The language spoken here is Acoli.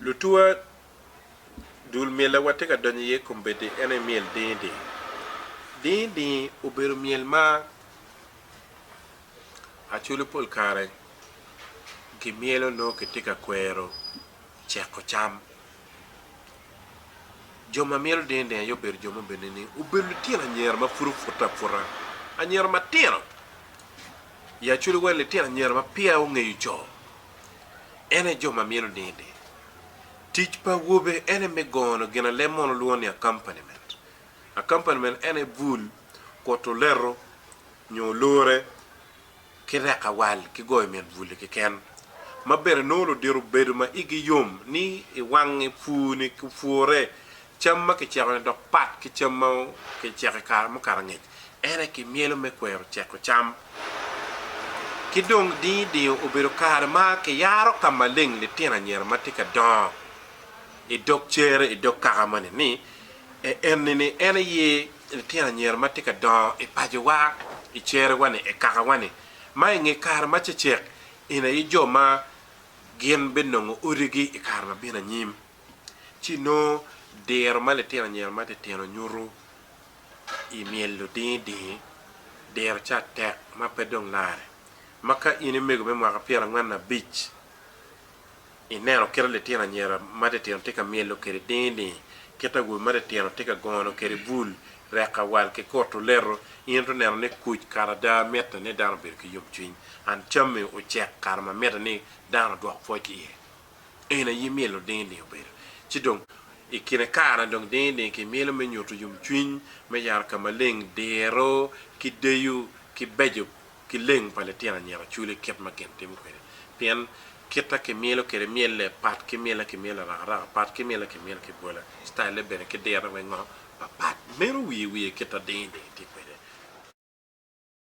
Lutuwa dul myel ma watye ka donyo iye kombeddi en aye myel dingi dingi. Dingi dingi obedo myel ma Acholi pol kare gimyelo nongo kitye ka kwero ceko cam. Jo ma myelo dingi dingi aye obedo jo ma obedo nining? Obedo litino anyira ma pud opute aputa, anyira matino i Acholi wa litino anyira ma peya ongeyo co en aye jo ma myelo dingi dingi. Tic pa awobe en aye me gono gin a leb munu lwongo ni accompaniment. Accompaniment en aye bul, kuto leto nyo olure ki reko awal ki goyo mit bul-li keken ma bene nongo ludito bedo ma igi yom ni i wangi pur-ni opure cam ma kiceko-ni dok pat ki cam ma kiceko i kare mukato angec en aye kimyelo me kwero ceko cam. Ki dong dingi dingo obedo kare ma kiyaro ka maleng litino anyira ma tye ka dongo i dog cere i dog kaka moni ni Enini en aye litino anyira ma tye ka dongo i pacowa, i cerewa-ni, i kakawa-ni, ma i nge kare ma cecek, eni aye jo ma gin binongo odigi i kare ma bino anyim. Ci nongo diro ma litino anyira ma titino nyuto i myelo dingi dingi, diro ca tek ma pe dong larre. Ma ka in imego me mwaka 45, Ineno kit litino anyira matitino tye ka myelo kwede dingi-ni, kit awobe matitino tye ka gono kwede bul, reko awal ki kuto leto, in ito neno ni kuc kara ada mitte ni dano obedo ki yomcwiny and cammi ocek kare ma mitte ni dano odwok pwoc iye. Eni aye myelo dingi-ni obedo. Ci dong i kine kare dong dingi-dingi kimyelo me nyuto yomcwiny, me yaro ka maleng diro ki deyo ki beco ki leng pa litino anyira cwili kit ma gin timo kwede pien kita ki myelo kwede myelle pat ki myela ki myelo rakaraka pat ki myela ki myelo ki bwola style bene ki dirone weng ngo papat meno wiye wiye kita dingi dingi.